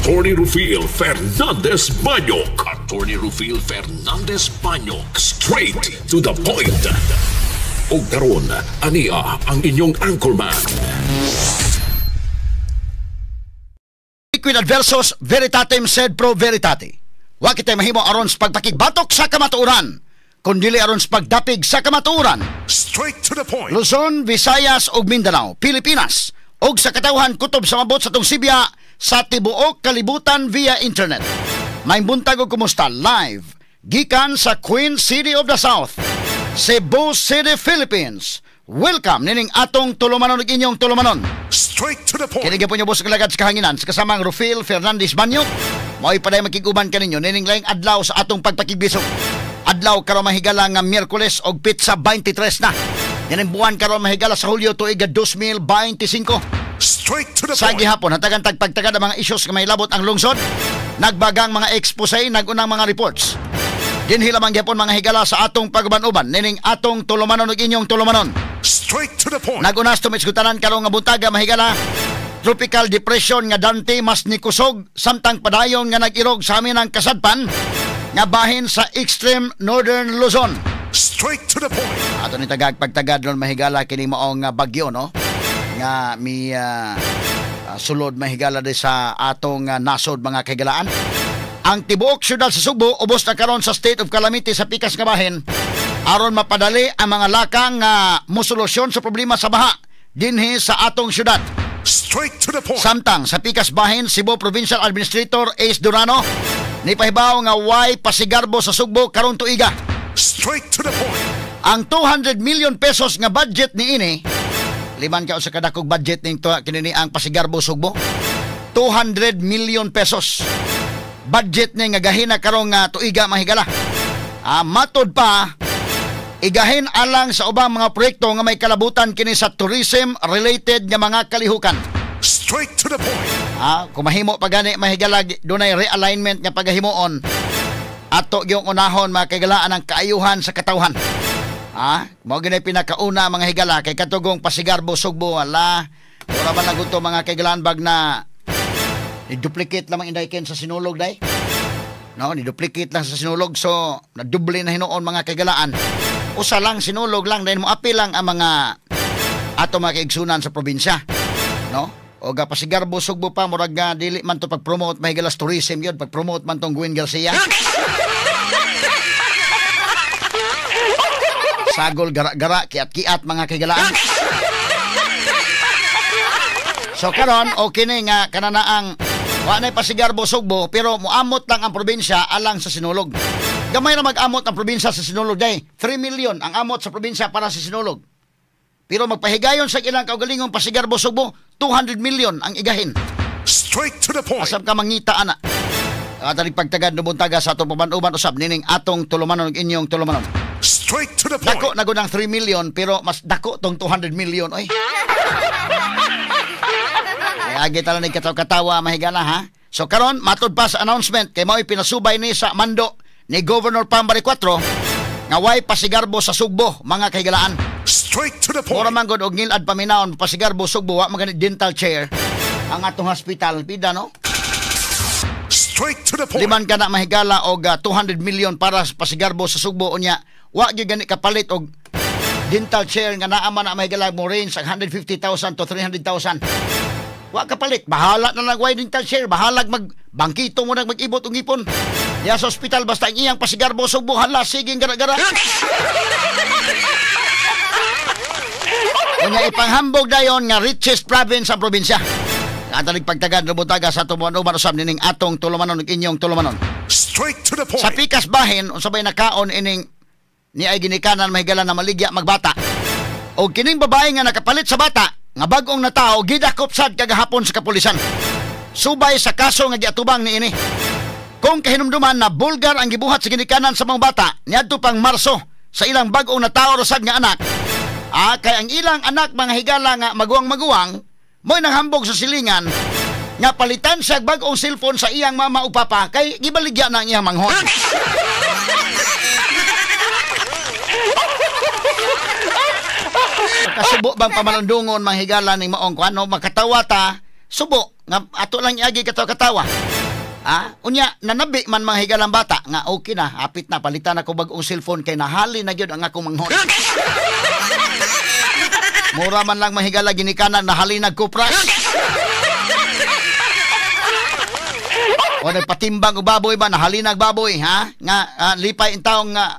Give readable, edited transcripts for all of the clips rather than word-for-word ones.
Attorney Rufil Fernandez Banyok. Attorney Rufil Fernandez Banyok. Straight to the point. Og karon, ania ang inyong anchorman. Liquid adversus veritatem sed pro veritate. Wa kitay mahimo aron sa pagpakigbatok sa kamatuoran, kun dili aron sa pagdapig sa kamatuoran. Straight to the point. Luzon, Visayas ug Mindanao, Pilipinas ug sa katawhan kutob sa mabot sa tong sibya sa tibuok kalibutan via internet. May buntag og kumusta live gikan sa Queen City of the South, Cebu City, Philippines. Welcome nining atong tulumanon ug inyong tulumanon. Straight to the point. Kini gyapon ubos ang lagad sa kahanginan sa kasamang Rufil Fernandez Banyok. Mao'y paday makig-uban kaninyo nining laing adlaw sa atong pagpakigbisog. Adlaw karon mahigala nga Miyerkules og pitsa 23 na. Nining buwan karon mahigala sa Hulyo tuig 2025. Straight to the Sa point. gihapon hatagan tagpagtagad ang mga isyos nga mahilabot ang lungsod, nagbagang mga expose, nagunang mga reports. Dinhi lamang gihapon mga higala sa atong pag-uban-uban nining atong tulumanon ug inyong tulumanon. Straight to the point. Nagunas tumitsgutanan karong nga buntaga mahigala, tropical depression nga Dante mas nikusog samtang padayon nga nag-irog sa amin ang kasadpan nga bahin sa extreme northern Luzon. Straight to the point. Ato ni tagag pagtagad ron mahigala kini maong bagyo no nga mi sulod mahigala di sa atong nasod mga kahigalaan. Ang tibuok syudad sa Sugbo ubos na karon sa state of calamity sa pikas nga bahin aron mapadali ang mga lakang mosolusyon sa problema sa baha dinhi sa atong syudad. Straight to the point. Samtang sa pikas bahin, Cebu Provincial Administrator Ace Durano ni pahibaw nga way pasigarbo sa Sugbo karon tuiga. Straight to the point. Ang 200 million pesos nga budget niini, liman ka sa kadakog budget ning to kini ang pasigarbo Sugbo. 200 million pesos budget ni nga gahina karong tuiga mahigala. Matod pa igahin alang sa ubang mga proyekto nga may kalabutan kini sa tourism related nga mga kalihukan. Straight to the point. Kung mahimo pa gani mahigala dunay realignment nga pagahimuon ato gyung unahon mga kahigalaan ang kaayuhan sa katawhan. Mao gyud pinakauna mga higala kay katugong pasigarbo Sugbo ala ora man lang gusto mga kahigalaan bag na ni-duplicate lamang inday ken sa sinulog day. No, ni-duplicate lang sa sinulog so naduble na hinuon mga kahigalaan. Usa lang sinulog lang dahil moapil lang ang mga ato mga kaigsunan sa probinsya. No? O ga pasigarbo Sugbo pa murag dili man to pag-promote mahigalas tourism yun, pag-promote man tong Gwen Garcia. Sagol gara-gara kiat-kiat mga kahigalaan. So karon okay ni nga kananaang wa nay pasigarbo Sugbo pero moamot lang ang probinsya alang sa sinulog. Gamay ra mag-amot ang probinsya sa sinulog day. 3 million ang amot sa probinsya para sa sinulog. Pero magpahigayon sa ilang kaugalingong pasigarbo Sugbo, 200 million ang igahin. Straight to the point. Asam ka mangita ana. At pagtagad nubuntaga sa atong paban-uban usab nining atong tulumanon ug inyong tulumanon. Straight to the point. Dako na gud ang 3 million pero mas dako tong 200 million oy. Ay agi ta lang katawa-katawa mahigala ha. So karon matud pa sa announcement kay mao'y pinasubay ni sa mando ni Governor Pam Baricuatro nga way pasigarbo sa Sugbo mga kahigalaan. Straight to the point. Mura man gud og ngilad paminawon pasigarbo Sugbo wa man gani dental chair ang atong hospital pida no. Straight to the point. Liman ka na mahigala og 200 million para sa pasigarbo sa Sugbo unya wa gyud gani kapalit og dental chair nga naa man na mahigala mo range ang 150,000 to 300,000. Wa kapalit, bahala na lang way dental chair, bahalag mag bangkito mo nag mag-ibot og ngipon. Ya sa ospital basta ang iyang pasigarbo Sugbo hala sige gara-gara. Unya ipanghambog dayon nga richest province ang probinsya. Atalig pagtagad rubutaga sa tumuan-uban usab nining atong tulumanon ug inyong tulumanon. Straight to the point. Sa pikas bahin unsa bay nakaon ining ni ay ginikanan mahigala na maligya magbata. Og kining babae nga nakapalit sa bata nga bag-ong natao gidakop sad kagahapon sa kapulisan. Subay sa kaso nga giatubang niini. Kung kahinumduman na bulgar ang gibuhat sa ginikanan sa mga bata niadto pang Marso sa ilang bag-ong natao rasad nga anak. Kay ang ilang anak mga higala nga maguwang-maguwang mo'y nanghambog sa silingan nga palitan siya bag-ong cellphone sa iyang mama o papa kay gibaligya na ang iyang manghon. Kasubo bang pamalundungon mga higala ning maong kuan no makatawa ta subo nga ato lang iagi katawa-katawa. Ah, unya nanabi man mga higalang bata nga okay na, hapit na palitan ako bag-ong cellphone kay nahali na gyud ang akong manghon. Mura man lang mahigala ginikanan nahali nagkupras. O nagpatimbang og baboy ba nahali nagbaboy ha? Nga lipay in taong nga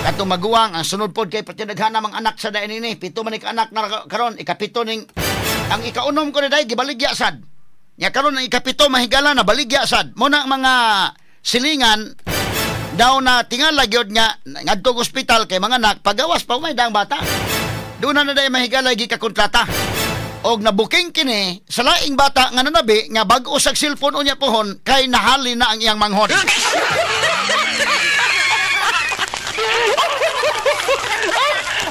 katong maguwang ang sunod pod kay patinaghana mang anak sa daen ini. Pito man ni anak na karon, ikapito ning ang ikaunom ko na day gibaligya sad. Nya karon ang ikapito mahigala na baligya sad. Mo na ang mga silingan daw na tingala gyud nga ngadtong ospital kay mga anak pagawas pa umay daang bata. Doon na day mahigala gikakontrata. Og nabuking kini sa laing bata nga nanabi nga bag-o sag cellphone unya pohon kay nahali na ang iyang manghon.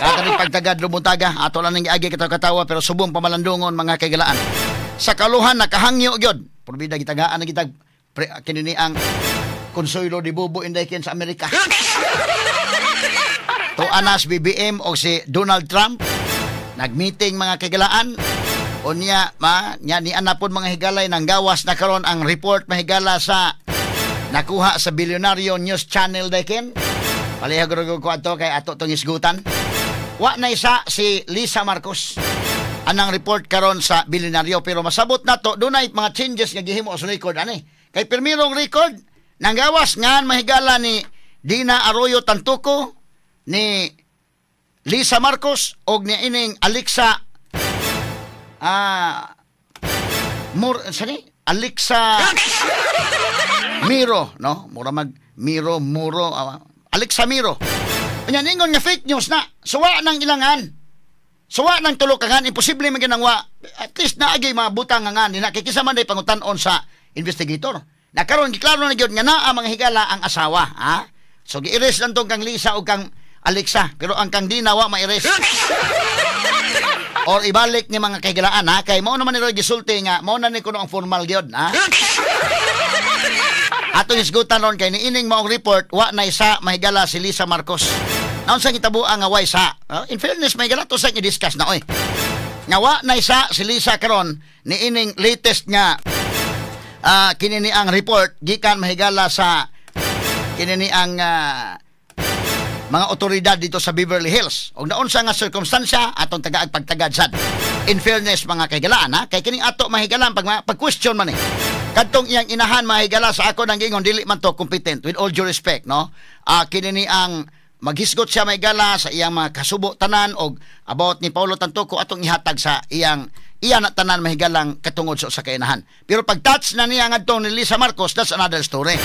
Kakaning pagtagad lumuntaga ato lang ning giagi katawa pero subong pamalandungon mga kaigalaan. Sa kaluhan nakahangyo gyud. Purbida gitagaan na gitag kini ni ang Consuelo de Bubo inday ken sa Amerika. To anas BBM o si Donald Trump nagmeeting mga kaigalaan. Unya ma nya ni anapon mga higalay nang gawas na karon ang report mahigala sa nakuha sa Bilyonaryo News Channel dayken. Palihog ko ato kay ato tong isgutan. Wa na isa si Lisa Marcos anang report karon sa Bilyonaryo pero masabot nato dunay mga changes nga gihimo sa record ani. Kay pirmirong record nanggawas ngan mahigala ni Dina Arroyo Tantuco, ni Lisa Marcos og ni ining Alexa Alexa Miro, no? Mura mag Miro Muro Alexa Miro. Unya ningon nga fake news na. Suwa nang ilangan. Suwa nang tulo ka ngan, imposible man ginangwa. At least naagay mga butang nga ngan, nakikisa man day pangutan-on sa investigator. Na karon giklaro na gyud nga naa mga higala ang asawa, ha? So gi-arrest lang tong kang Lisa o kang Alexa, pero ang kang Dina wa ma-arrest. Or ibalik ni mga kahigalaan, ha? Kay mao naman ni Roy gisulti nga mao na ni kuno ang formal gyud, ha? Atong isgutan ron kay niining maong report wa na isa mahigala si Lisa Marcos. Naunsa gitabuan nga way sa? In fairness mahigala to sa i-discuss na oy. Nga wa na isa si Lisa karon niining latest nga kini ni ang report gikan mahigala sa kini ni ang mga otoridad dito sa Beverly Hills. Og naunsa nga sirkumstansya atong tagaag pagtagad sad. In fairness mga kahigalaan, ha, kay kining ato mahigalaan pag question man eh. Kadtong iyang inahan mahigala sa ako nang giingon dili man to competent with all due respect, no? Kini ni ang maghisgot siya mahigala sa iyang mga kasubo tanan og about ni Paulo Tantoco atong ihatag sa iyang iya na tanan mahigalang katungod sa kainahan. Pero pag touch na niya ngadtong ni Lisa Marcos, that's another story.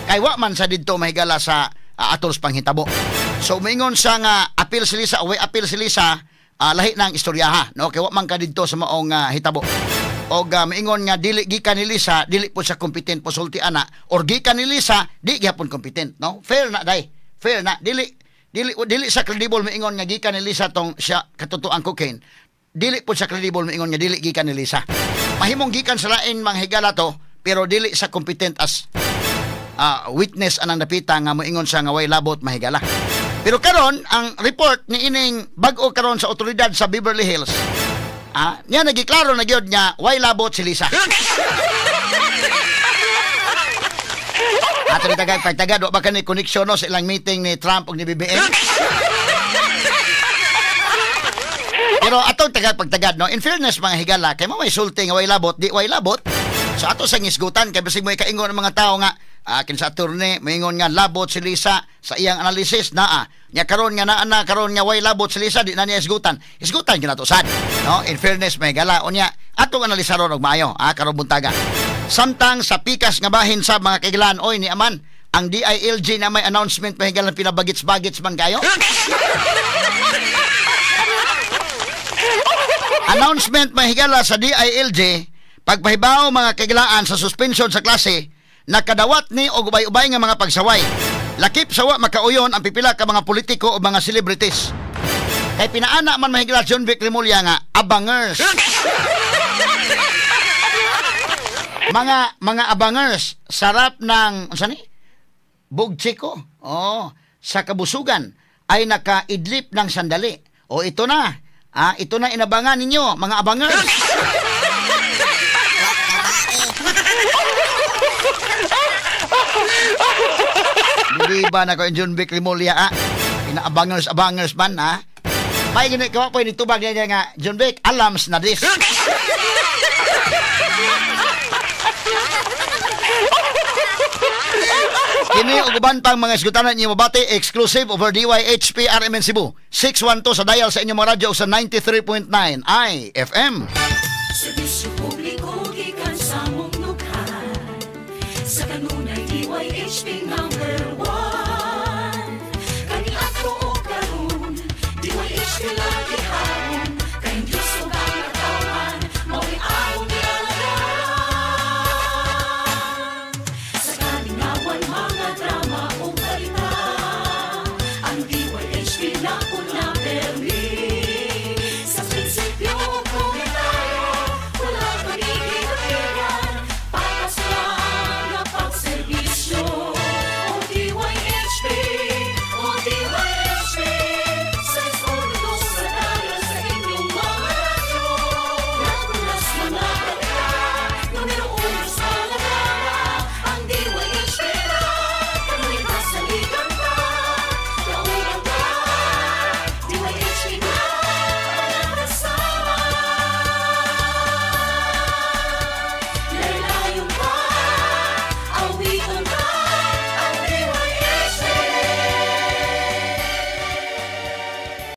Kay wa man sa didto mahigala sa atol panghitabo. So mingon siya nga appeal si Lisa, way appeal si Lisa, lahi na ang istorya ha, no? Kay wa man ka didto sa maong hitabo. Og maingon nga dili gikan ni Lisa, dili po siya competent po sulti ana, or gikan ni Lisa, di gyapon competent, no? Fair na day. Fair na dili dili dili sa credible maingon nga gikan ni Lisa tong siya katotoang cocaine. Dili po siya credible maingon nga dili gikan ni Lisa. Mahimong gikan sa lain mga higala to, pero dili sa competent as witness anang napita nga moingon siya nga way labot mahigala. Pero karon ang report ni ining bag-o karon sa otoridad sa Beverly Hills, niya nagiklaro na gyud nga way labot si Lisa. Ato ni tagag pagtagad wa ba kani connection no sa ilang meeting ni Trump ug ni BBM? Pero atong tagag pagtagad no, in fairness mga higala kay mo may sulti nga way labot, di way labot. So ato sa ngisgutan kay bisig mo ikaingon ang mga tao nga kinsa attorney moingon nga labot si Lisa sa iyang analysis naa. Nya karon nga naa na karon nga way labot si Lisa di na niya isgutan. Isgutan gyud nato sad. No, in fairness may gala unya atong analisaron og maayo karon buntaga. Samtang sa pikas nga bahin sa mga kaigilan oy ni aman ang DILG na may announcement mahigalan pinabagits-bagits man kayo. Announcement mahigala sa DILG pagpahibaw mga kaigilaan sa suspension sa klase nakadawat ni og ubay-ubay nga mga pagsaway. Lakip sawa makauyon ang pipila ka mga politiko o mga celebrities. Kay pinaana man mahigala John Vic Remulla nga abangers. Mga abangers sarap ng unsa ni? Bugchiko. Oh, sa kabusugan ay nakaidlip ng sandali. O ito na. Ito na inabangan ninyo mga abangers. Biba na ko yung John Vic Remulla, ah. Inaabangers abangers man, ha. May gini ka po ni tubag niya nga John Vic, alams na this. Kini og uban pang mga isgutanan inyo mabati exclusive over DYHP RMN Cebu. 612 sa dial sa inyong mga radyo sa 93.9 IFM. Serbisyo publiko gikan sa mong nukhan. Sa kanunay DYHP number 1.